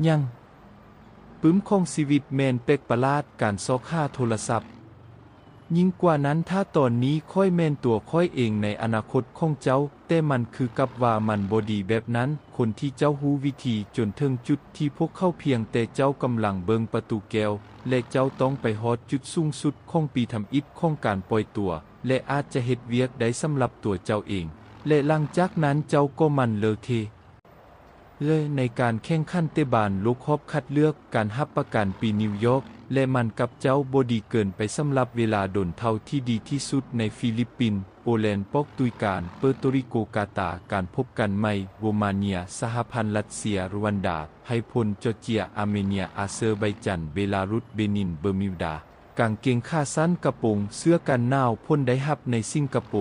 ຍັງປຶ້ມຂອງຊີວິດແມ່ນແປກປະຫຼາດ, ການຊອກຫາໂທລະສັບ. ຍິ່ງກວ່ານັ້ນ, ຖ້າຕອນນີ້ຂ້ອຍແມ່ນຕົວຂ້ອຍເອງໃນອະນາຄົດຂອງເຈົ້າ, ແຕ່ມັນຄືກັບວ່າມັນບໍ່ດີແບບນັ້ນ. ຄົນທີ່ເຈົ້າຮູ້ວິທີຈົນເຖິງຈຸດທີ່ພວກເຂົາພຽງແຕ່ເຈົ້າກຳລັງເບິ່ງປະຕູແກ້ວ, ແລະ ເຈົ້າຕ້ອງໄປຮອດຈຸດສູງສຸດຂອງປີທຳອິດຂອງການປ່ອຍຕົວ, ແລະ ອາດຈະເຮັດວຽກໄດ້ສຳລັບຕົວເຈົ້າເອງ, ແລະ ຫຼັງຈາກນັ້ນເຈົ້າກໍໝັ່ນເລີເທ. ແລະ ໃນການແຂ່ງຂັນເຕະບານໂລກຮອບຄັດເລືອກ, ການຮັບປະກັນປີນິວຢອກ ແລະ ມັນກັບເຈົ້າບໍ່ດີເກີນໄປສຳລັບເວລາດົນເທົ່າທີ່ດີທີ່ສຸດໃນຟີລິບປິນ, ໂປແລນ, ປອກຕຸຍການ, ເປີໂຕຣິໂກ, ກາຕາ, ການພົບກັນໃໝ່, ໂຣມາເນຍ, ສະຫະພັນລັດເຊຍ, ຣວັນດາ, ໄພພົນ, ຈໍເຈຍ, ອາເມເນຍ, ອາເຊີໄບຈັນ, ເບລາຣຸດ, ເບນິນ, ເບີມິວດາ. ກາງເກງຂາສັ້ນ, ກະໂປງ, ເສື້ອກັນໜາວ, ຜົນໄດ້ຮັບໃນສິງກະໂປ.